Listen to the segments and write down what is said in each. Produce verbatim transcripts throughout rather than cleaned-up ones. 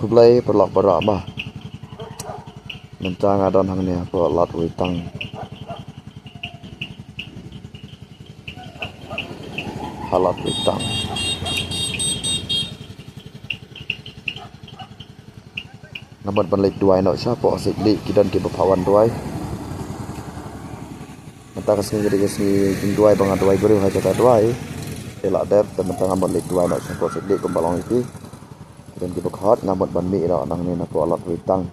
Blei paralok baroh ma. Mynta nga don hangne hapoh Lad Weitang. Ha Lad Weitang. Nga mut ban leit duwai noh shapoh Saikhlieh, ki don kiba phah wan duwai. Mynta ka sngi ka dei ka sngi jingduwai ba nga duwai briew ha jaka duwai. Te la dep, te mynta nga mut leit duwai noh shapoh Saikhlieh kumba long ïa phi. Ki don kiba khot, nga mut ban mih noh nangne napoh Lad Weitang.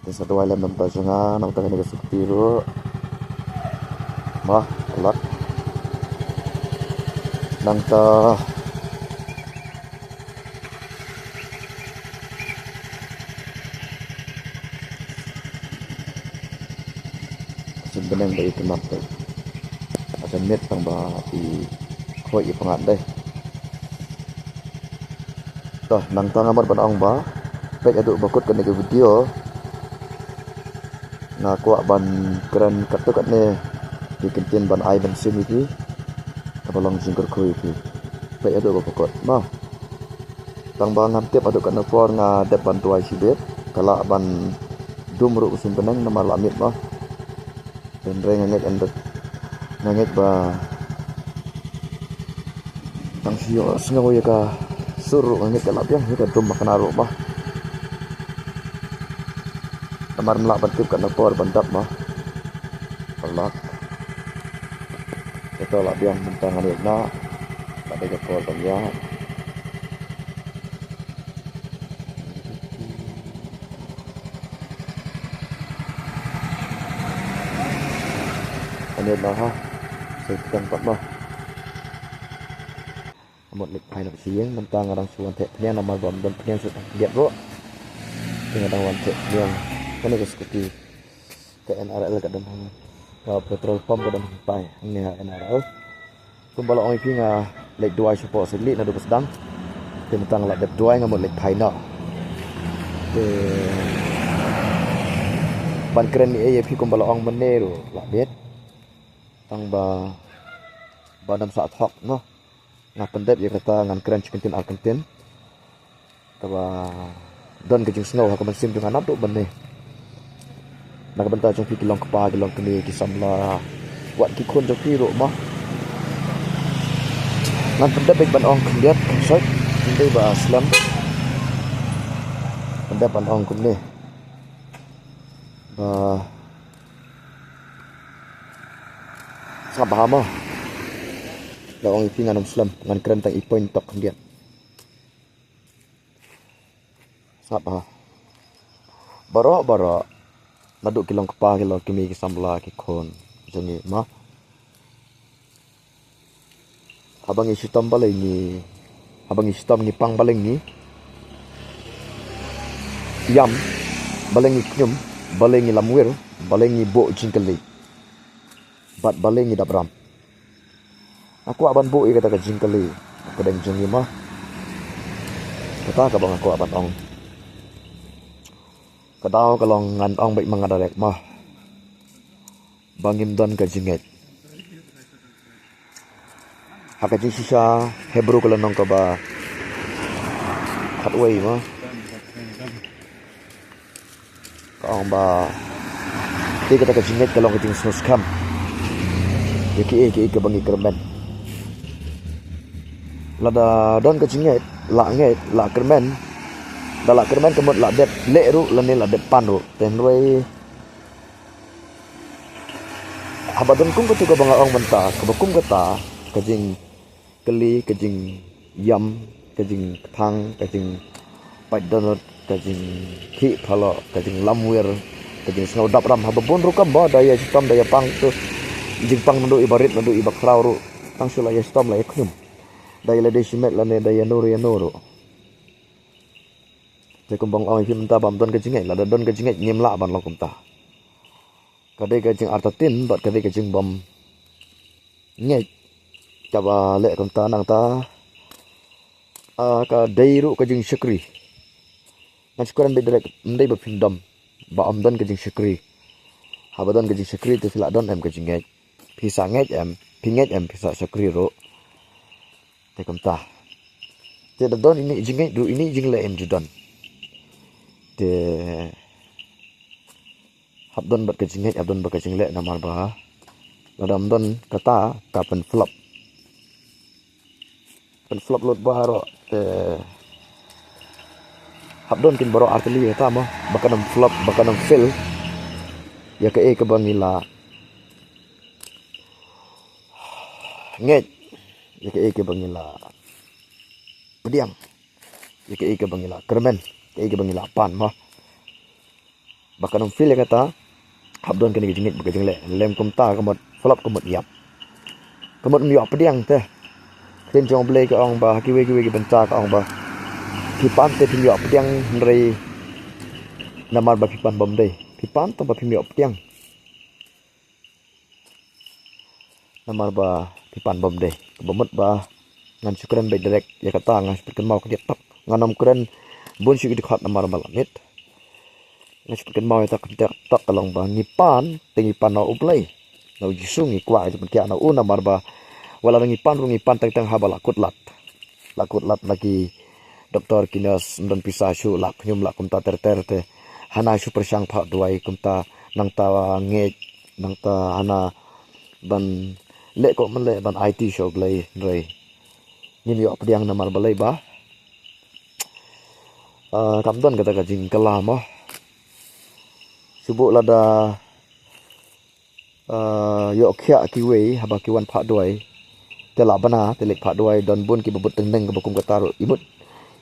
Te sa duwai lem na bynta jong nga, na bynta kane ka sukti ruh. Mo, lad. Nangta Shu bneng ba i tynat te. Ata miet tang ba i khoi i pyngat dei. To, nangta nga mut ban ong ba peit haduh ba kut kane ka video. Nga kwah ban kren katto katne ki kyntien ban ai ban sim ïa ki. Kaba long jingkyrkhu ïa ki. Peit haduh ba kut. Mo. Tang ba ngam tip haduh katno por nga dep ban duwai shibit. Ka lah ban dum ruh ka suiñ bneng namar la miet mo. Hynrei nga ngeit, nga ngeit ba tang shu ïohsngew ïa ka sur ruh nga ngeit ka lah biang ïa ka dum ba kane ruh mo. Namar ym lah ban tip katno por ban dap mo. Paralok. Ito lah biang mynta ngan ïaid noh. Ka dei ka por ban ïaid. Ngan ïaid noh ha. Sa ïa tang pat mo. Mut leit phai noh sha ïing, mynta nga dang shu wan theh phniang namar ba ym don phniang shu tang khyndiat ruh. Te nga dang wan theh phniang. Kane ka scooty. Ka N R L ka don hang, ka petrol pump ka don hangtai, hangne ha N R L. Kumba la ong ïa phi nga leit duwai shapoh Saikhlieh naduh ba sdang. Te mynta nga la dep duwai nga mut leit phai noh. Te ban kren ïa, ïa phi kumba la ong mynne ruh la miet. Tang ba, ba ym sah thok noh. Nga pyndep ïa kata ngan kren shi kyntien ar kyntien. Kaba don ka jingsngew ha ka mynsiem jong nga naduh mynne. Na ka bynta jong phi ki long kpa, ki long kmie, ki samla, wat ki khun jong phi ruh mo. Ngan pyndep beit ban ong khyndiat, khynsoit, ym dei ba slem. Pyndep ban ong kumne. Ba sngap bha mo. La ong ïa phi ngan ym slem, ngan kren tang i point tok khyndiat. Sngap bha. Baroh baroh. Naduh ki long kpa, ki long kmie, ki samla, ki khun jong ngi mo. Haba ngi shitom balei ngi, haba ngi shitom ngi pang balei ngi ïam, balei ngi khñium, balei ngi lamwir, balei ngi buh jingkylli. Bad balei ngi dap ram. Nga kwah ban buh ïa kata ka jingkylli hapdeng jong ngi mo. Kata kaba nga kwah ban ong. Ka daw ka long ngan ong beit ma nga direct mo. Ba ngim don ka jingngeit. Ha ka jingshisha Hebru ka lynnong kaba khatwei mo. Ka ong ba te kata ka jingngeit ka long ka jingsngewskhem ïa kiei kiei kaba ngi kyrmen. Lada don ka jingngeit, la ngeit, la kyrmen. Da la kyrmen ka mut la dep leh ruh lane la dep pan ruh. Te hynrei haba don kum kata kaba nga ong mynta, kaba kum kata ka jingkylli, ka jingïam, ka jingkthang, ka jingpait dohnud, ka jingkhih phylla, ka jinglamwir, ka jingsngew dap ram haba bun rukom ba da ïa shitom da ïa pang tu. Jingpang naduh iba rit naduh iba khraw ruh tang shu la ïa shitom la ïa khñium. Da ïa lade shimet lane da ïa nur ïa nur ruh. Te kumba nga ong ïa phi mynta bym don ka jingngeit, lada don ka jingngeit ngim lah ban long kumta. Ka dei ka jingartatien bad ka dei ka jingbym ngeit kaba leh kumta nangta. Ah, ka dei ruh ka jingshakri. Ngan shu kren beit direct, ym dei ba phin dom ba ym don ka jingshakri. Haba don ka jingshakri te phi lah don em ka jingngeit. Phi sa ngeit em, phi ngeit em phi sa shakri ruh. Te kumta. Te da don ine i jingngeit ruh ine i jingleh ym ju don. Te hap don bad ka jingngeit, hap don bad ka jingleh, namar ba lada ym don kata, ka pynflop. Pynflop lut baroh. Te hap don kin baroh artylli kata mo, ba kan ym flop, ba kan ym fail ïa kaei kaba ngi la ngeit, ïa kaei kaba ngi la pdiang, ïa kaei kaba ngi la kyrmen, kaei kaba ngi la pan mo. Ba kan ym fail ïa kata, hap don kane ka jingngeit bad ka jingleh. Lem kumta ka mut flop, ka mut ïap, ka mut ym ïoh pdiang te. Ka ktien jong U Blei ka ong ba ha kiwei kiwei ki bynta ka ong ba phi pan te phim ïoh pdiang, hynrei namar ba phi pan bym dei. Phi pan tang ba phim ïoh pdiang, namar ba phi pan bym dei. Kaba mut ba ngan shu kren beit direct ïa kata, ngan shu pynkynmaw khyndiat tok. Ngan ym kren bun shuh ki dkhot namar ba la miet. Ngan shu pynkynmaw ïa kata khyndiat tok, ka long ba ngi pan te ngi pan na U Blei, na U Jisu. Ngi kwah ïa ka jingpynkhiah na u, namar ba wat la ngi pan ruh, ngi pan teng teng haba la kut lad. La kut lad na ki doktor, ki nurse, ym don pisa shuh, la khñium, la kumta ter ter te. Hana shu pyrshang phah duwai kumta, nangta ngeit, nangta hana ban leh ko, man leh ban aiti sha U Blei, hynrei ngim ïoh pdiang namar balei ba, ah, kam don kata ka jingkylla mo. Shu buh lada, ah, ïoh khiah kiwei haba ki wan phah duwai, te la bna, te leit phah duwai, don bun kiba bud tyngneng kaba kum kata ruh. I mut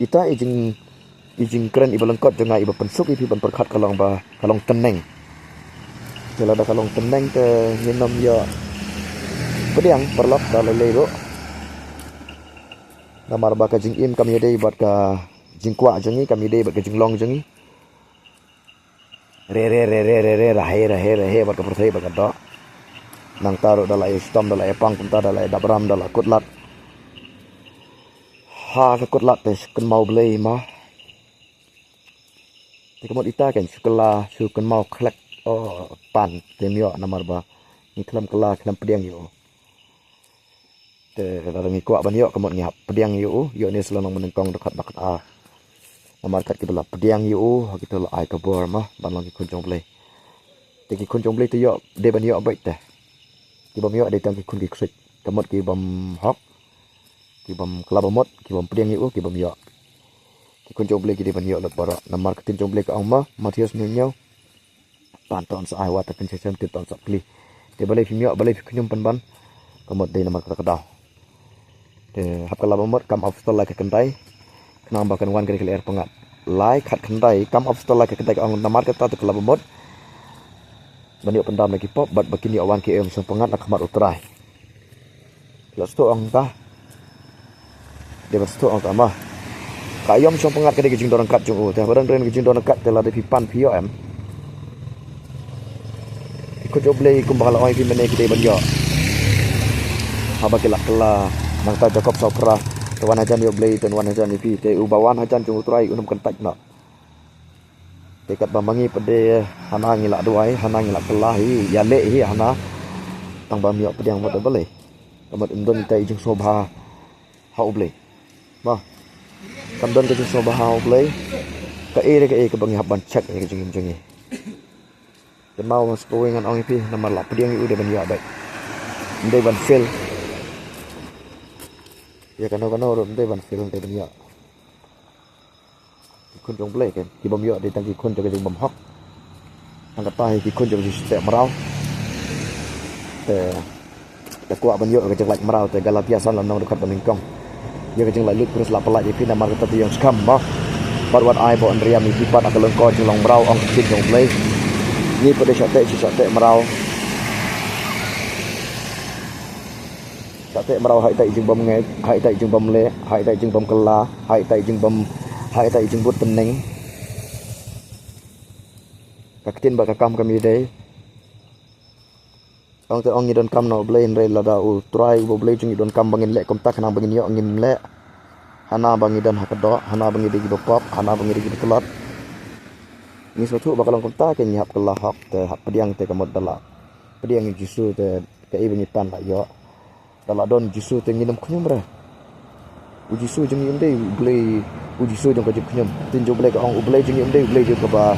ita i jing, i jingkren iba lyngkot jong nga iba pynsuk ïa phi ban pyrkhat ka long ba ka long tyngneng. Te lada ka long tyngneng te ngin ym ïoh pdiang, paralok, da lei lei ruh. Namar ba ka jingim kam ïadei bad ka jingkwah jong ngi, kam ïadei bad ka jinglong jong ngi. Re re re re re re, ra he ra he ra he bad ka pyrthei bad ka doh. Nangta ruh da la ïa shitom, da la ïa pang kumta, da la ïa dap ram, da la kut lad. Ha ka kut lad te shu kynmaw Blei mo. Te ka mut ita kan shu kylla, shu kynmaw khlek, oh, pan te ym ïoh namar ba ngi khlem kylla, khlem pdiang ïa u. Te lada ngi kwah ban ïoh, ka mut ngi hap pdiang ïa u. Ïoh ne sla nong mynnyngkong dkhot ba khat ar. Namar kat kiba la pdiang ïa u, ha kito la ai ka bor mo ban long ki khun jong Blei. Te ki khun jong Blei te ïoh, dei ban ïoh beit te. Ki bym ïoh dei tang ki khun ki ksuid, ka mut ki bym hok, ki bym kylla ba mut, ki bym pdiang ïa u, ki bym ïoh. Ki khun jong Blei ki dei ban ïoh lut baroh. Namar ka ktien jong Blei ka ong mo, Mathaios hynñiew hynñiew, pan to yn sa ai, wad to pynshai shem, tip to yn sa plie. Te balei phim ïoh, balei phi khñium pynban? Ka mut dei namar kata ka daw. Te hap kylla ba mut, kam apostol lai khatkhyndai, khnang ba kan wan ka ri ka lyer pyngngad. Lai khatkhyndai, kam apostol lai khatkhyndai ka ong namar kata te kylla ba mut, ban ïoh pyndam na ki pop bad ba kin ïoh wan ki aïom shongpyngngad na khmat U Trai. La sdang ong ta. Dei ban sdang ong ta mo. Ka aïom shongpyngngad ka dei ka jingdon ryngkat jong u. Te haba dang don ka jingdon ryngkat te lada phi pan phi ïoh em. Ki khun jong U Blei kumba la ong ïa phi mynne ki dei ban ïoh. Haba ki la kylla, nangta Jakob saw phra, to wan hajan ïa U Blei, to wan hajan ïa phi. Te uba wan hajan jong U Trai un ym kyntait noh. Te katba ma ngi pat de hana ngi la duwai, hana ngi la kylla hi, ïaleh hi hana. Tang ba ym ïoh pdiang mut da balei? Ka mut ym don ita i jingsngewbha ha U Blei. Mo. Kam don ka jingsngewbha ha U Blei. Kaei re kaei kaba ngi hap ban check ïa ka jingim jong ngi. Te mo, mas kawei ngan ong ïa phi, namar la pdiang ïa u dei ban ïoh beit. Ym dei ban fail. Ïa kano kano ruh ym dei ban fail, ym dei ban ïoh. Ki khun jong U Blei kan, ki bym ïoh dei tang ki khun jong ka jingbymhok. Tang kata hi ki khun jong ka jingsheptieng mraw. Te, te kwah ban ïoh ka jinglait mraw, te Galatia san lynnong dkhot ba nyngkong. Ïa ka jinglait luid Khrist la pyllait ïa phi, namar kata te ïeng skhem mo. Bad wat ai ba yn riam ïa phi pat ha ka lyngkor jinglong mraw, ong ka ktien jong U Blei. Ngi pat dei shah teh, shah teh mraw. Shah teh mraw ha ita i jingbymngeit, ha ita i jingbymleh, ha ita i jingbymkylla, ha ita i jingbym, ha ita i jingbud tynning. Ka ktien bad ka kam kam ïadei. Ong te ong ngi donkam na U Blei, hynrei lada U Trai uba U Blei jong ngi donkam ba ngin leh kumta, khnang ba ngin ïoh ngim leh. Hana ba ngi don ha ka doh, hana ba ngi dei kiba pop, hana ba ngi dei kiba tlot. Ngi sngewthuh ba ka long kumta, ke ngi hap kylla hok, te hap pdiang, te ka mut da la pdiang ïa U Jisu te kaei ba ngi pan la ïoh. Da la don U Jisu te ngin ym khñium re. U Jisu jong ngi um dei U Blei U Jisu jong ka jingkhñium. Ktien jong U Blei ka ong, U Blei jong ngi um dei U Blei jong kaba,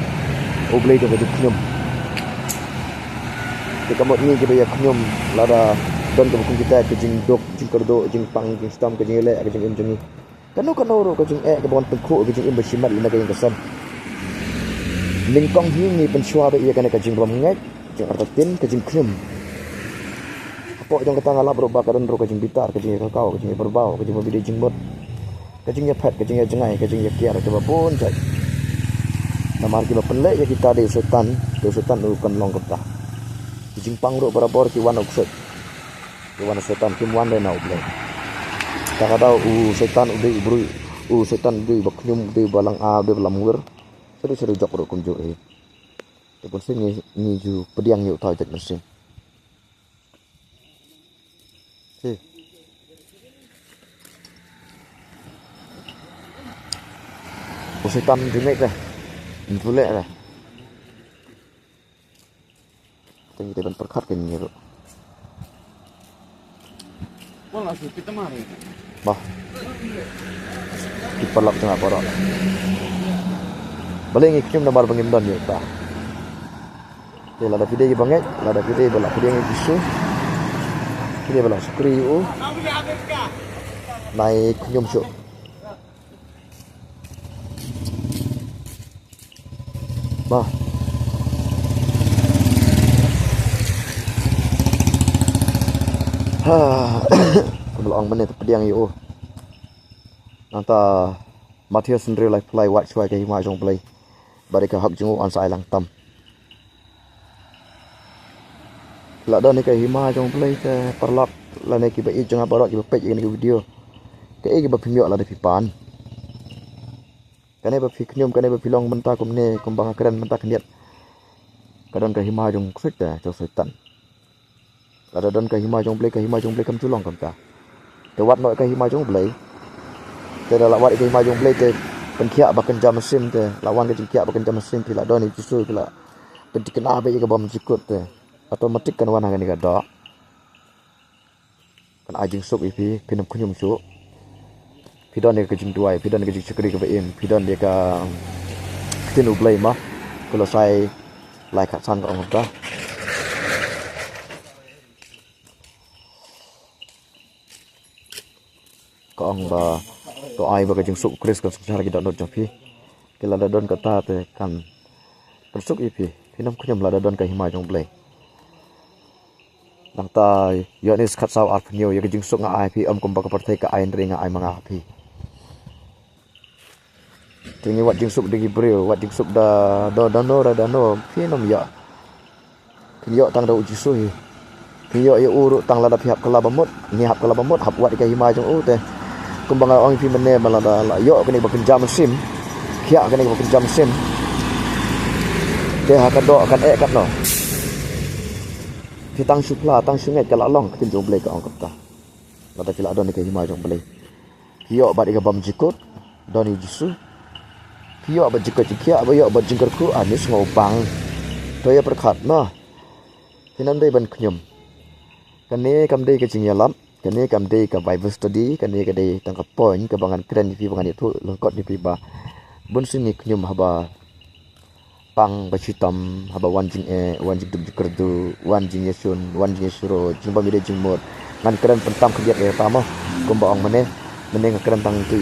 U Blei jong ka jingkhñium. Te ka mut ngi kiba ïa khñium, lada don kaba kum kita ka jingduk, jingkyrduh, jingpang, jingshitom, ka jingïaleh ka jingim jong ngi. Kano kano ruh ka jingeh kaba wan pynkhuh ka jingim ba shimet lane ka ïing ka sem. Nyngkong hi ngi pynshuwa ba ïa kane ka jingbymngeit, jingartatien, ka jingkhñium. Hapoh jong kata nga lap ruh ba ka don ruh ka jingbitar, ka jingïakynkaw, ka jingïapyrbaw, ka jingbym ïadei jingmut, ka jingïaphet, ka jingïajngai, ka jingïakiar, kaba bun jait. Namar kiba pynleh ïa kita dei u Soitan, dei u Soitan u pynlong kumta. Ki jingpang ruh barabor ki wan u ksuid. Ki wan u Soitan, kim wan dei na U Blei. Kata ka daw u Soitan u dei u briew, u Soitan u dei uba khñium, u dei uba langa, u dei uba lamwir. Sadu sadu jok ruh kumjuh hi. Te bun sien ngi, ngi ju pdiang ïa uta u jait mynsiem. Te u Soitan ju ngeit re, ju leh re. Te ngi te ban pyrkhat ka ngi ruh. Bah. Ki paralok jong nga baroh. Balei ngi khñium? Namar ba ngim don ïa uta. Te lada phi dei ba ngeit, lada phi dei ba lah pdiang ïa u Jisu, phi dei ba lah shakri ïa u, nai khñium shuh. Bah. Ha. Kumba la ong mynne, to pdiang ïa u. Nangta Mathaios hynriew laiphew lai, wad shuwa ïa ka hima jong U Blei bad ïa ka hok jong u, yn sa ai lang tam. La don ïa ka hima jong U Blei te paralok lane kiba ïeit jong nga baroh kiba peit ïa kane ka video, kaei kaba phim ïoh lada phi pan? Kane ba phi khñium, kane ba phi long mynta kumne, kumba nga kren mynta khyndiat, ka don ka hima jong u ksuid te jong u Soitan. Lada don ka hima jong U Blei, ka hima jong U Blei kam ju long kumta. Te wad noh ïa ka hima jong U Blei. Te da la wad ïa ka hima jong U Blei te pynkhiah ba kynja mynsiem, te la wan ka jingkhiah ba kynja mynsiem, phi la don ïa u Jisu, phi la pynthikna beit ïa ka bymjukut, te automatic kan wan ha kane ka doh. Kan ai jingsuk ïa phi, phin ym khñium shuh. Phi don ïa ka jingduwai, phi don ïa ka jingshakri kaba im, phi don ïa ka, um, ktien U Blei ma. Kolosai lai khatsan ka ong kumta. Ka ong ba, to ai ba ka jingsuk U Khrist kan suk sha ki dohnud jong phi. Te lada don kata te kan pynsuk ïa phi, phin ym khñium lada don ka hima jong U Blei. Nangta Ïoannis khatsaw arphew hynñiew, ïa ka jingsuk nga ai phi, ym kumba ka pyrthei ka ai, hynrei nga ai ma nga ha phi. Te ngi wad jingsuk da ki briew, wad jingsuk da, da, da no, da, da no, phin ym ïoh. Phin ïoh tang da u Jisu hi. Phin ïoh ïa u ruh tang lada phi hap kylla ba mut, ngi hap kylla ba mut, hap wad ïa ka hima jong u te. Kumba nga ong ïa phi mynne, ba lada la ïoh kane ba kynja mynsiem, khiah kane ba kynja mynsiem, te ha ka doh kan eh katno. Phi tang shu phla, tang shu ngeit, ka la long, ka ktien jong U Blei ka ong kumta. Lada phi la don ïa ka hima jong U Blei, phi ïoh bad ïa ka bymjukut, don ïa u Jisu. Phi ïoh bad jingkoit jingkhiah, ba ïoh bad jingkyrkhu, ani sngewbang. To ïa pyrkhat noh. Phin ym dei ban khñium. Kane kam dei ka jingïalap, kane kam dei ka Bible study, kane ka dei tang ka point kaba ngan kren ïa phi, ba ngan ïathuh lyngkot ïa phi ba bun sien ngi khñium haba pang ba shitom, haba wan jingeh, wan jingduk jingkyrduh, wan jingïashun, wan jingïashro, jingbym ïadei jingmut. Ngan kren pyntam khyndiat ïa kata mo. Kumba ong mynne, mynne nga kren tang ïa ki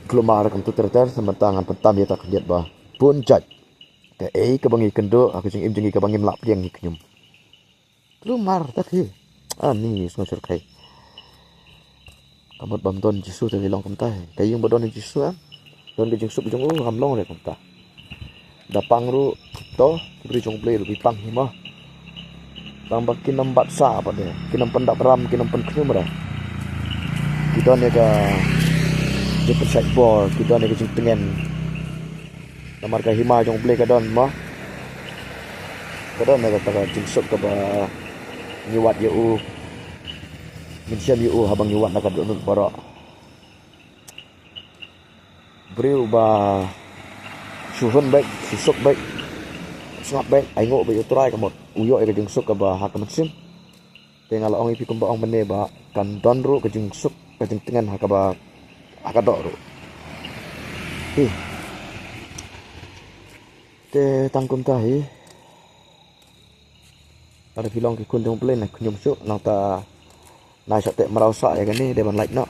jingkulmar kumta ter ter, sa mynta ngan pyntam ïa kata khyndiat ba bun jait kaei kaba ngi kynduh ha ka jingim jong ngi kaba ngim lah pdiang, ngi khñium. Kulmar ta phi. Ani sngewsyrkhei. Ka mut bym don Jisu te long kumta hi. Ka ïing ba don Jisu, em, don ka jingsuk jong u, kam long re kumta. Da pang ruh, to, ki briew jong U Blei ruh ki pang hi mo. Tang ba kin ym bat sah pat de, kin ym pyndap ram, kin ym pynkhñium re. Ki don ïa ka jingpynshait bor, ki don ïa ka jingtngen. Namar ka hima jong U Blei ka don mo. Ka don ïa kata ka jingsuk kaba ngi wad ïa u, ngin shem ïa u haba ngi wad na ka dohnud baroh. Briew ba shu hun beit, shu suk beit, sngap beit, ainguh beit ïa U Trai, ka mut u ïoh ïa ka jingsuk kaba ha ka mynsiem. Te nga la ong ïa phi kumba ong mynne ba kan don ruh ka jingsuk, ka jingtngen ha kaba Ha ka doh ruh. Hi. Te tang kumta hi. Lada phi long ki khun jong U Blei, na khñium shuh, nangta na shah teh mraw sah ïa kane, dei ban lait noh.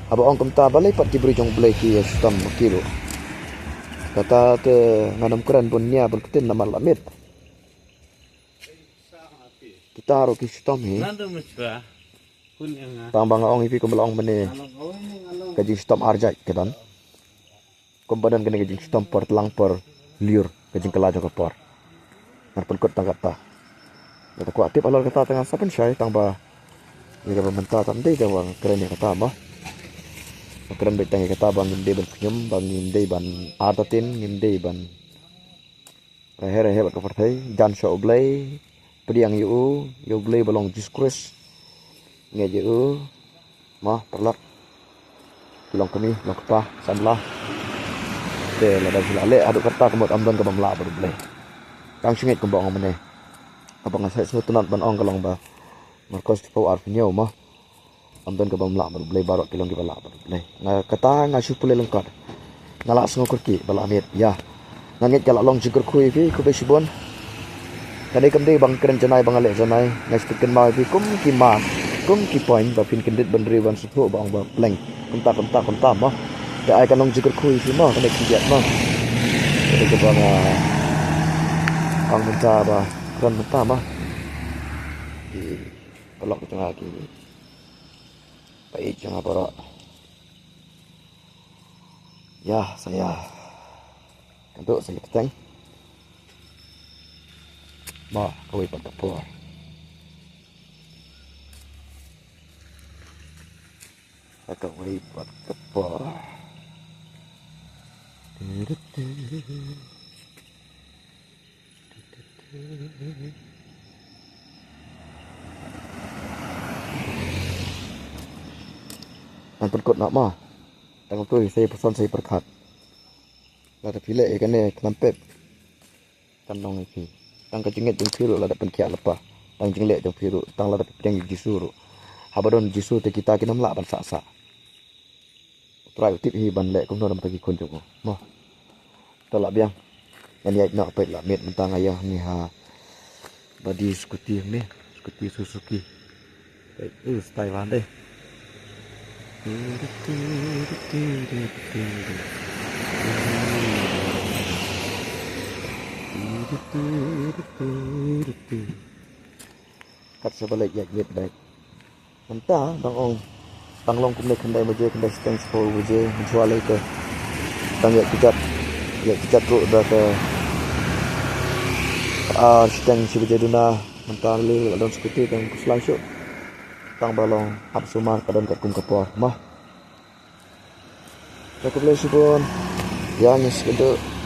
Haba ong kumta, balei pat ki briew jong U Blei ki ïa shitom ma ki ruh? Kata te ngan ym kren bun nia bun ktien namar la miet. Kita ruh ki shitom hi. Tang ba nga ong ïa phi kumba la ong mynne, ka jingshitom ar jait ka don. Kumba don kane ka jingshitom por tlang por lyiur, ka jingkylla jong ka por. Ngan pynkut tang kata. Lada kwah tip halor kata te ngan sa pynshai, tang ba ïa kaba mynta tam dei tang ba nga kren ïa kata mo. Nga kren beit tang ïa kata ba ngim dei ban khñium, ba ngim dei ban artatien, ngim dei ban rehe rehe bad ka pyrthei, jan sha U Blei, pdiang ïa u, ïa U Blei ba long Jisu Khrist. Ngeit ïa u, mo, paralok. Ki long kmie, long kpa, samla. Te lada phi la leh haduh katta ka mut, ym don kaba ym lah bad U Blei. Tang shu ngeit kumba ong mynne. Kaba nga sa sngewtynnat ban ong ka long ba Markos shiphew arphew hynñiew mo. Ym don kaba ym lah bad U Blei, baroh ki long kiba lah bad U Blei. Nga kata nga shu pule lyngkot. Nga la sngew kyrkieh ba la miet ïa. Nga ngeit ka la long jingkyrkhu ïa phi khublei shibun. Kane kam dei ba nga kren janai ba nga leh janai. Nga shu pynkynmaw ïa phi kum ki mark, kum ki point ba phin kyndit bynriew ban sngewthuh ba ong ba pleng kumta kumta kumta mo. Te ai ka long jingkyrkhu ïa phi mo, kane khyndiat mo. Kane kaba nga ong mynta ba kren mynta mo. Ki paralok jong nga, ki paid jong nga baroh. Ïa, sa ïa. Ka duk sa ïa bteng. Mo, kawei pat ka por. Kawei pat ka por. Ngan pynkut noh mo. Tang kumtu hi, sa ïa pyrshang, sa ïa pyrkhat. Lada phi leh ïa kane khlem pep, kan long ïa phi. Tang ka jingngeit jong phi ruh lada pynkhiah lypa, tang jingleh jong phi ruh, tang lada phi pdiang ïa U Jisu ruh. Haba don U Jisu te kita kin ym lah ban sah sah. U Trai u tip hi ban leh kumno na ka bynta ki khun jong u. Mo. To lah biang. Ngan ïaid noh, peit la miet mynta nga ïa hangne ha body scooty hangne, scooty Suzuki. Peit, eh, style ban dei. Kat sa ba leit ïaid miet beit. Mynta dang ong, tang long kumne khyndai baje, khyndai shiteng shiphew baje, mynshuwa lei te. Tang ïaid kjat, ïaid kjat ruh da ka ar shiteng shi baje duna. Mynta lei la don scooty tang khuslai shuh. Tang ba long hap sumar ka don katkum ka por. Mo. Khublei shibun. Ïa ngi sngewdon.